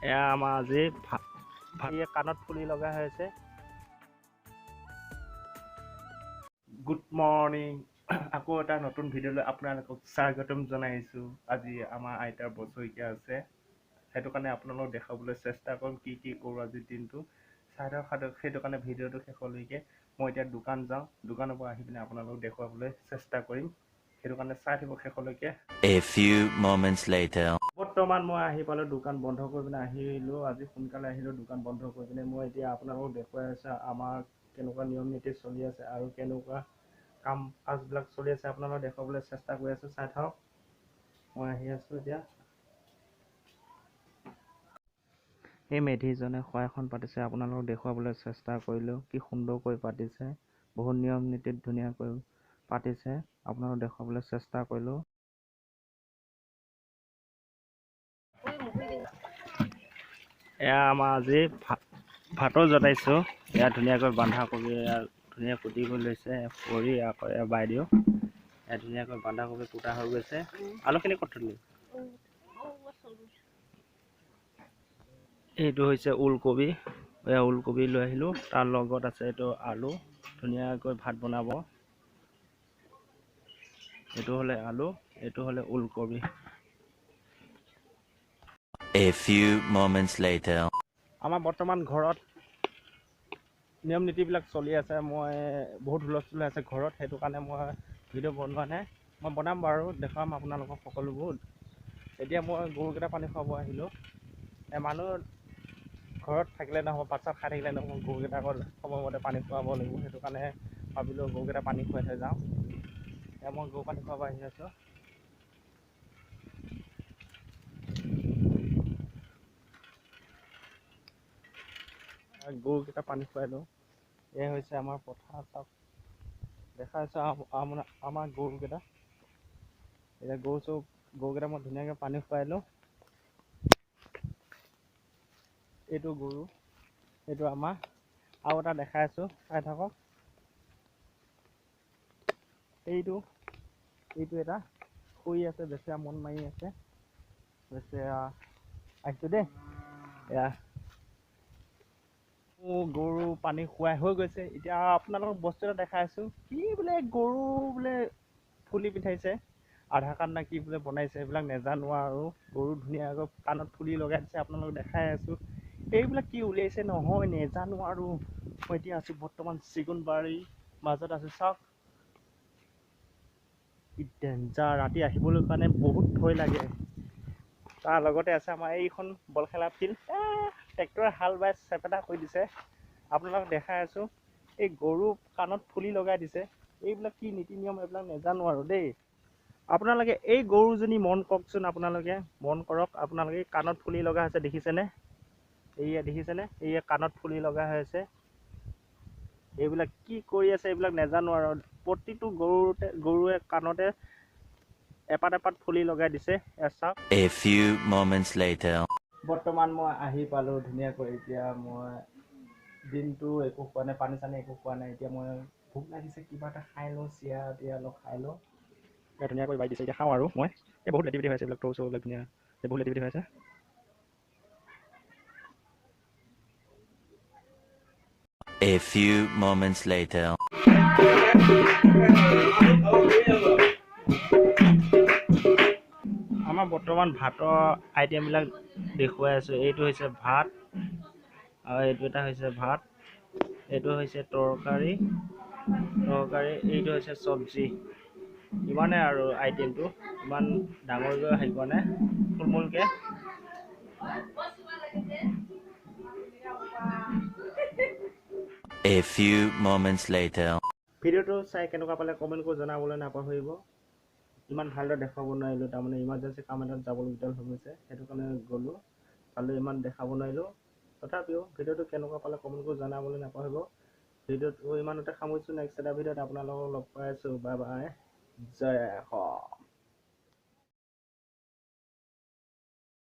এয়া আমাৰ আজি কাণত ফুলি লগা হৈছে। গুড মৰ্ণিং, আকৌ এটা নতুন ভিডিঅ'লৈ আপোনালোকক স্বাগতম জনাইছোঁ। আজি আমাৰ আইতাৰ বছৰেকীয়া আছে, সেইটো কাৰণে আপোনালোকক দেখাবলৈ চেষ্টা কৰিম কি কি কৰোঁ আজিৰ দিনটো। চাই থাকক, সেইটো কাৰণে ভিডিঅ'টো শেষলৈকে। মই এতিয়া দোকান যাওঁ, দোকানৰ পৰা আহি পিনে আপোনালোকক দেখুৱাবলৈ চেষ্টা কৰিম, সেইটো কাৰণে চাই থাকিব শেষলৈকে। A few moments later. বৰ্তমান মই আহি পালোঁ, দোকান বন্ধ কৰি পিনে আহিলোঁ। আজি সোনকালে আহিলোঁ দোকান বন্ধ কৰি পিনে। মই এতিয়া আপোনালোকক দেখুৱাই আছোঁ আমাৰ কেনেকুৱা নিয়ম নীতি চলি আছে আৰু কেনেকুৱা কাম কাজবিলাক চলি আছে, আপোনালোকক দেখুৱাবলৈ চেষ্টা কৰি আছোঁ। চাই থাকক, মই আহি আছোঁ এতিয়া। এই মেধিজনে শৰাইখন পাতিছে, আপোনালোকক দেখুৱাবলৈ চেষ্টা কৰিলোঁ। কি সুন্দৰকৈ পাতিছে, বহুত নিয়ম নীতিত ধুনীয়াকৈ পাতিছে, আপোনালোকক দেখুৱাবলৈ চেষ্টা কৰিলোঁ। এয়া আমাৰ আজি ভাতো জতাইছোঁ। এয়া ধুনীয়াকৈ বন্ধাকবি ধুনীয়া কুটি কৰি লৈছে কৰি, আকৌ এয়া বাইদেউ এয়া ধুনীয়াকৈ বন্ধাকবি কুটা হৈ গৈছে। আলুখিনি ক'ত থলি? এইটো হৈছে ওলকবি, এয়া ওলকবি লৈ আহিলোঁ। তাৰ লগত আছে এইটো আলু, ধুনীয়াকৈ ভাত বনাব। এইটো হ'লে আলু, এইটো হ'লে ওলকবি। A few moments later. আমাৰ বৰ্তমান ঘৰত নিয়ম নীতিবিলাক চলি আছে। মই বহুত হুলস্থুল আছে ঘৰত, সেইটো কাৰণে মই ভিডিঅ' বনোৱা নাই। মই বনাম বাৰু, দেখুৱাম আপোনালোকক সকলোবোৰ। এতিয়া মই গৰুকেইটা পানী খুৱাব আহিলোঁ। মানুহ ঘৰত থাকিলে নহ'ব, ভাত চাত খাই থাকিলে নহ'ব, গৰুকেইটা আকৌ সময়মতে পানী খুৱাব লাগিব। সেইটো কাৰণে ভাবিলোঁ গৰুকেইটা পানী খুৱাই থৈ যাওঁ। এতিয়া মই গৰু পানী খুৱাব আহি আছোঁ। গৰুকেইটা পানী খুৱাই লওঁ। এয়া হৈছে আমাৰ পথাৰ, চাওক দেখা আছে আমাৰ গৰুকেইটা। এতিয়া গৰু চৰু গৰুকেইটা মই ধুনীয়াকৈ পানী খুৱাই লওঁ। এইটো গৰু, এইটো আমাৰ। আৰু এটা দেখাই আছোঁ, চাই থাকক। এইটো এটা শুই আছে, বেচেৰা মন মাৰি আছে, বেচেৰা। আহিছোঁ দেই। এয়া গৰু পানী খুৱাই হৈ গৈছে। এতিয়া আপোনালোকক বস্তু এটা দেখাই আছোঁ। কি বোলে গৰু বোলে ফুলি পিন্ধাইছে, আধাৰ কাৰ্ড না কি বোলে বনাইছে, এইবিলাক নেজানো আৰু। গৰু ধুনীয়াকৈ কাণত ফুলি লগাই দিছে, আপোনালোকক দেখাই আছোঁ। এইবিলাক কি উলিয়াইছে নহয় নেজানো আৰু। মই এতিয়া আছোঁ বৰ্তমান চেগুনবাৰীৰ মাজত আছোঁ। চাওক কি ডেঞ্জাৰ, ৰাতি আহিবলৈ কাৰণে বহুত ভয় লাগে। তাৰ লগতে আছে আমাৰ এইখন বল খেলা ফিল্ড। ট্ৰেক্টৰে হাল বাই চেপেটা কৰি দিছে, আপোনালোকক দেখাই আছোঁ। এই গৰু কাণত ফুলি লগাই দিছে, এইবিলাক কি নীতি নিয়ম এইবিলাক নেজানো আৰু দেই। আপোনালোকে এই গৰুজনী মন কওকচোন, আপোনালোকে মন কৰক। আপোনালোকে কাণত ফুলি লগা হৈছে দেখিছেনে? এইয়া দেখিছেনে? এইয়া কাণত ফুলি লগা হৈছে। এইবিলাক কি কৰি আছে এইবিলাক নেজানো আৰু। প্ৰতিটো গৰুৱে কাণতে এপাত এপাত ফুলি লগাই দিছে। চাওক। A few moments later. বৰ্তমান মই আহি পালোঁ ধুনীয়াকৈ। এতিয়া মই দিনটো একো খোৱা নাই, পানী চানী একো খোৱা নাই। এতিয়া মই ভোক লাগিছে, কিবা এটা খাই লওঁ, চিৰা তিৰা অলপ খাই লওঁ। এতিয়া ধুনীয়াকৈ বাই দিছে, এতিয়া খাওঁ আৰু মই। এই বহুত লেটি পেটি হৈ আছে এইবিলাক, টৌ চৌ এইবিলাক ধুনীয়া, বহুত লেটি পেটি হৈ আছে। A few moments later. আমাৰ বৰ্তমান ভাতৰ আইটেমবিলাক দেখুৱাই আছোঁ। এইটো হৈছে ভাত, আৰু এইটো এটা হৈছে ভাত, এইটো হৈছে তৰকাৰী, এইটো হৈছে চব্জি। ইমানে আৰু আইটেমটো, ইমান ডাঙৰকৈ হেৰি কৰা নাই, থুলমূলকৈ। A few moments later. ভিডিঅ'টো চাই কেনেকুৱা পালে কমেণ্ট কৰি জনাবলৈ নাপাহৰিব। ইমান ভালদৰে দেখুৱাব নোৱাৰিলোঁ, তাৰমানে ইমাৰ্জেঞ্চি কাম এটাত যাবলগীয়া হৈ গৈছে, সেইটো কাৰণে গ'লোঁ, ভালদৰে ইমান দেখাব নোৱাৰিলোঁ। তথাপিও ভিডিঅ'টো কেনেকুৱা পালে কমেণ্ট কৰি জনাবলৈ নাপাহৰিব। ভিডিঅ'টো ইমানতে সামৰিছোঁ। নেক্সট এটা ভিডিঅ'ত আপোনালোকক লগ পাই আছোঁ। বাই বাই, জয় অসম।